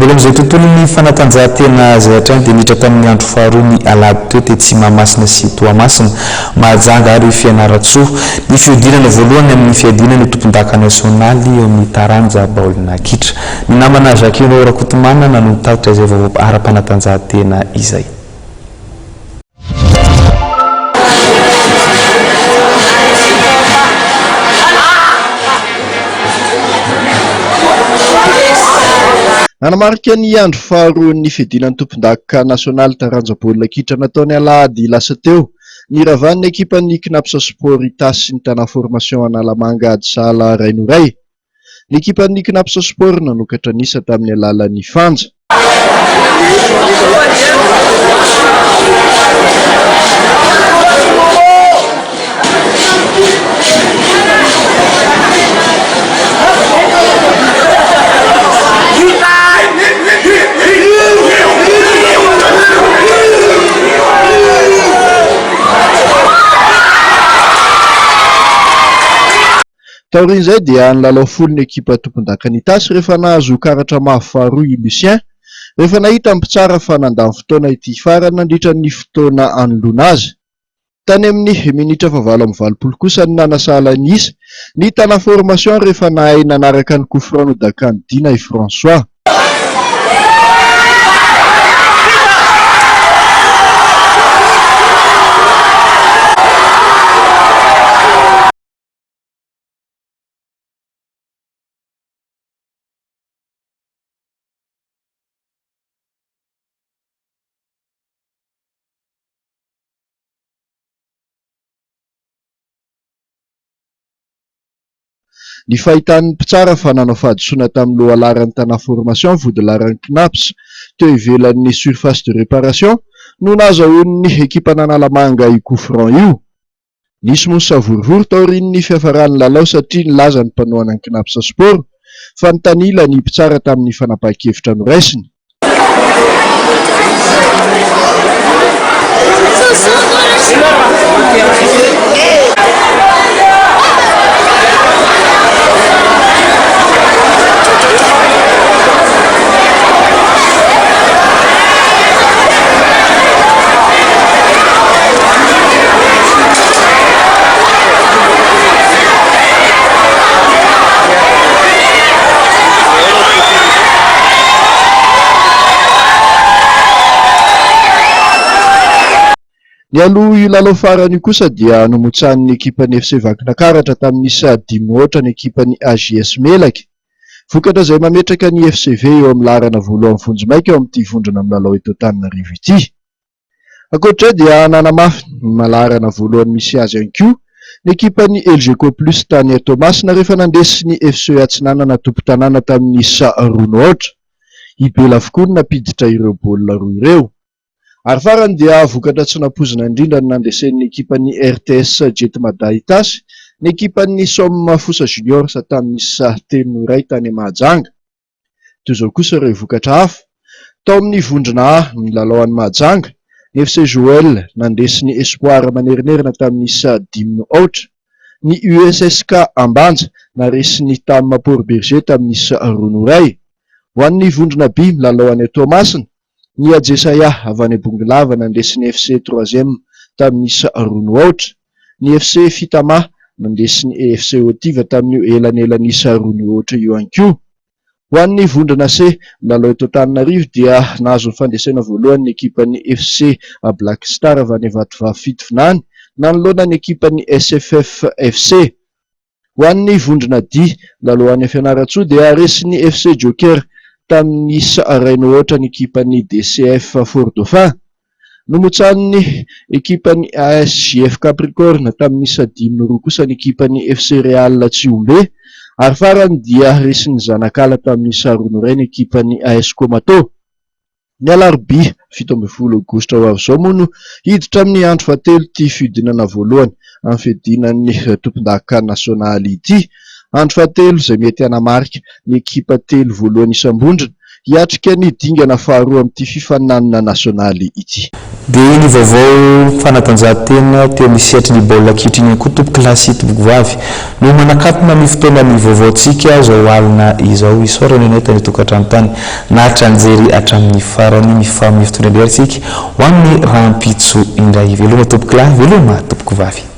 Mbola amin'izay tontolon'ny fanatanjahantena izay hatrany dia niditra tamin'ny andro faharoa ny alahady teo tetsy Mahamasina sy Toamasina, Mahajanga ary Fianarantsoa ny fihodinana voalohany amin'ny fiadiana ny ho tompondaka nasionaly eo amin'ny taranja baolina kitra. Ny namana Jacquino Rakotomanana no nitatitra izay vaovao ara-panatanjahantena izay. Nanamarika ny andro faharoan'ny fiadiana ny tompondaka nasionaly taranja baolina kitra natao ny alahady lasa teo, niravan'ny ekipan'ny Cnaps Sport Itasy sy ny Tana Formation Analamanga ady sahala iray no iray. Ny ekipan'ny Cnaps Sport nanokatra ny isa tamin'ny alalan'i Fanja. Taorian'izay dia nilalao folo ny ekipa tompondakan'Itasy rehefa nahazo karatra mavo faharoa i Lucien, rehefa nahita ny mpitsara fa nandany fotoana ity farany nandritra ny fotoana anoloana azy. Tany amin'ny minitra fahavalo amby valopolo kosa no nanasahala ny isa ny Tana Formation rehefa nahay nanaraka ny coup franc nodakan'i Dina i François. Ny fahitan'ny mpitsara fa nanao fahadisoana tamin'ny lohalaharan'ny Tana Formation vodilaharan'ny Cnaps teo ivelan'ny surface de réparation no nahazahoan'ny ekipan'Analamanga io coup franc io. Nisy moa ny savorovoro taorian'ny fiafaran'ny lalao satria nilaza ny mpanohana ny Cnaps Sport fa nitanila ny mpitsara tamin'ny fanapahan-kevitra noraisiny. Nialoha io lalao farany io kosa dia nomotsahan'ny ekipan'ny FC Vakinankaratra tamin'ny isa dimy no aotra ny ekipan'ny AJS Melaky. Vokatra izay mametraka ny FCV eo amin'ny laharana voalohany vonjimaika ao amin'ity vondrona milalao eto Antananarivo ity. Ankoatra izay dia nanamafy ny maha laharana voalohany misy azy ihany koa ny ekipan'ny Elgeco Plus tany Toamasina rehefa nandresy ny FCE Atsinanana tompon-tanàna tamin'ny isa roa no aotra. I Bela avokoa no nampiditra ireo baolina roa ireo. Ary farany dia vokatra tsy nampoizina indrindra ny nandresen'ny ekipan'ny RTS Jet Mada Itasy ny ekipan'ny Som Fosa Juniors tamin'ny isa telo no iray tany Mahajanga. Toy izao kosa ireo vokatra hafa. Tao amin'ny vondrona A, nilalao an'i Mahajanga, ny FC Joel nandresy ny Espoir Manerinerina tamin'ny isa dimy no aotra. Ny USSK Ambanja naresy ny Tam Port Bergé tamin'ny isa roa no iray. Ho an'ny vondrona B, milalao any Toamasina, ny Ajesaia avy any Bongolava nandresy ny FC Troisième tamin'ny isa roa no aotra. Ny FC Fitama nandresy ny EFC Otiva tamin'io elanelan'isa roa no aotra io ihany koa. Ho an'ny vondrona C, milalao eto Antananarivo dia nahazo ny fandresena voalohany ny ekipan'ny FC Black Star avy any Vatovavy Fitovinany nanoloana ny ekipan'ny SFF FC. Ho an'ny vondrona D, lalao any Fianarantsoa dia resin'ny FC Joker tamin'ny isa iray no aotra ny ekipan'ny DCF Fort Dauphin. Nomotsahan'ny ekipan'ny ASJF Capricorne tamin'ny isa dimy no roa kosa ny ekipan'ny FC Real Tsihombe ary farany dia resin'ny Zanakala tamin'ny isa roa no iray ny ekipan'ny AS Komato. Ny alarobia 17 aogositra ho avy izao moa no hiditra amin'ny andro fahatelo ity fihodinana voalohany amin'ny fiadiana ny tompondaka nasionaly ity. Andro fahatelo izay mety hanamarika ny ekipa telo voalohany isam-bondrona hiatrika ny dingana faharoa amin'ity fifaninanana nasionaly ity. Dia ny vaovao fanatanjahantena teo amin'ny sehatry ny baolina kitra iny ihany koa tompokolahy sy tompokovavy no manakatona ny fotoana ny vaovaontsika izao alina izao. Isaorana ianao tany an-tokantrano tany naharitra nijery hatramin'ny farany. Mifamoivoy indray isika ho amin'ny rahampitso indray. Veloma tompokolahy, veloma tompokovavy.